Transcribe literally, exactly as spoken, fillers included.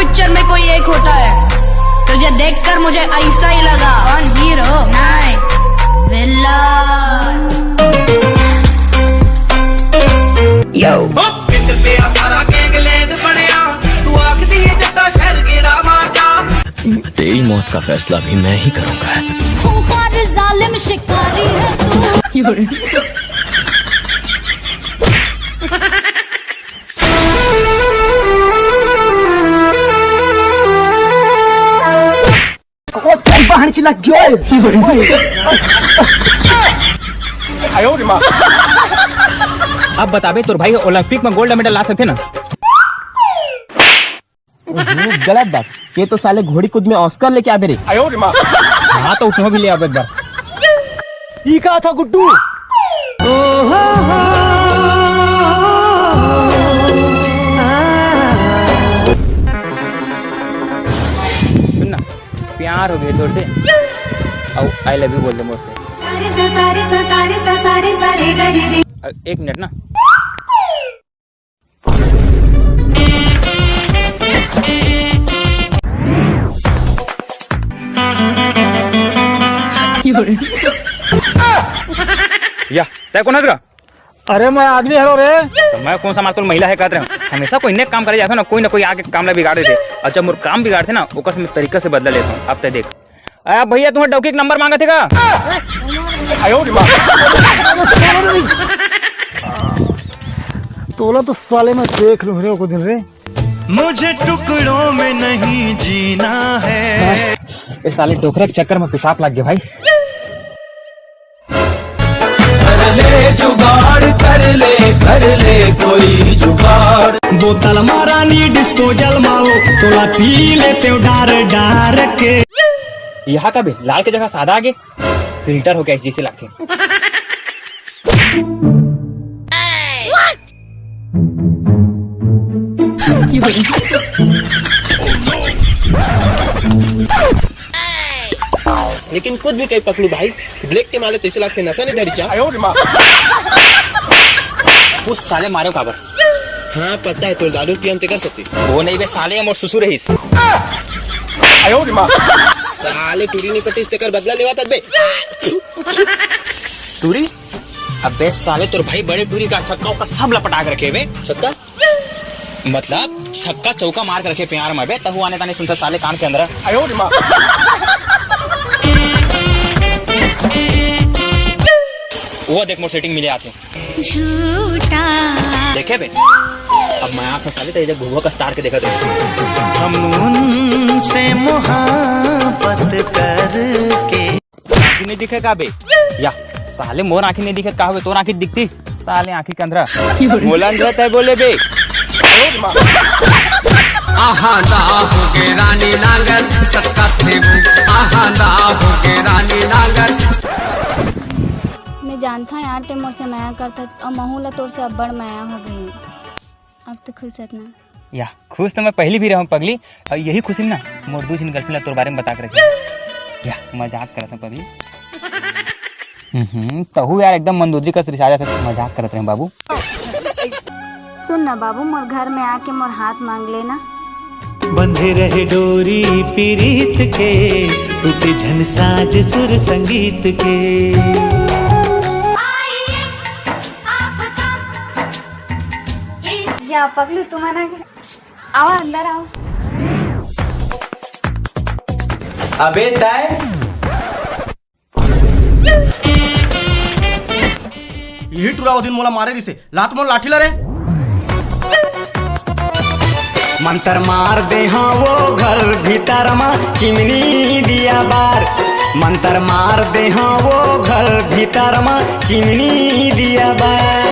Picture में कोई एक होता है, तुझे देखकर मुझे ऐसा ही लगा। कौन हीरो? नहीं, विलन। यो। पिंड पे आ सारा गैंगलैंड बणिया, तू आखदी है जट्टा शहर गेड़ा मार जा। तेरी मौत का फैसला भी मैं ही करूंगा। खूंखार जालिम शिकारी है तू। ओ, चल, बहन की लग गई। अब बताबे, तोर भाई ओलंपिक में गोल्ड मेडल ला सकथे ना? ओहो, गलत बात। ये तो साले घोड़ी कूद में ऑस्कर लेके आबे रे। हाँ, तो उसमें भी ले आबे एक बार। ई का था गुड्डू? सुन ना, प्यार हो गया तोर से। अउ आई लव यू बोल दे मोर से। सारे सा, सारे सा, सारे सा, सारे सा, रे, गा, रे, रे। अ, एक मिनट ना। या, तै कोन हस गा? अरे, मैं आदमी हरो रे। तो मैं कोन सा मातुल महिला है कहत रहे हूँ? हमेशा कोई नेक काम करे जाता ना, कोई ना कोई आके काम ला बिगाड़ देथे। और जब मोर काम बिगाड़थे ना, ओकर से मैं तरीका से बदला लेता हूँ। अब तै देख। आ, भैया, तुम्हें डौकी के नंबर मांगा थे का? तोला तो साले मैं देख लूं रे, को दिन रे। मुझे टुकड़ों में नहीं जीना है। ए साले डोकरा के चक्कर में पेशाब लग गया भाई। कर ले जुगाड़, कर ले, कर ले कोई जुगाड़। बोतल मा रानी डिस्पोजल मा वो, तोला पी लेते हो डार डार के। यहाँ का भी लाल के जगह सादा आगे फिल्टर हो गया, जैसे लगते। लेकिन कुछ भी कही पकलू भाई, ब्लैक के माले तैसे लागथे नशा नहीं धरी चा। वो साले मारे काबर? हाँ, पता है, तोर दारू पियन ते कर सकती। वो नहीं बे साले, मोर ससुर रहीस। साले टूरी नहीं पटीस, तेकर बदला लेवा तक बे। टूरी? अबे साले, तोर भाई बड़े टूरी का छक्का उक्का सब लपटा के रखे बे। छक्का? मतलब छक्का चौका मार के रखे प्यार में बे, तहु आने ताने सुनता साले कान के अंदर। वो देख मोर सेटिंग मिले आते। झूठा। देखे बे, अब मैं आंख में साले तेरे घुघुआ का स्टार के देखा दे। हम उनसे मोहब्बत करके। आँखी नहीं दिखे का बे? या साले मोर आँखी नहीं दिखे का होगे? तोर आँखी दिखती? साले आँखी के अंधरा। मोला अंधरा तय बोले बे। आहा दा होगे रानी नांगर सत्ता थेबू। आहा दा होगे रानी नांगर। मैं जानता यार, ते मोर से मया करता, अब महू ला तोर से अब्बड़ मया हो गई। अब तो खुश है ना? या, खुश तो मैं पहली भी रहूं पगली, और यही खुशी में ना मोर दू झिन गर्लफ्रेंड ला तोर बारे में बता के रखी। या, मजाक करत हूँ पगली। हम्म, तहू यार एकदम मंदोदरी कस रिसा जात हस, मजाक करत रहे बाबू। सुन ना बाबू, मोर घर में आके मोर हाथ मांग लेना। बंधे रहे डोरी पीरीत के, टूटे झन साज सुर संगीत के। या पगलू, तुम आना, आवा अंदर आवा। अबे तय। यही टुरा वो दिन मोला मारे रिसे, लात मोर लाठी ला रे। मंतर मार दे हाँ वो घर भीतर मा चिमनी दिया बार। मंतर मार दे हाँ वो घर भीतर मा चिमनी दिया बार।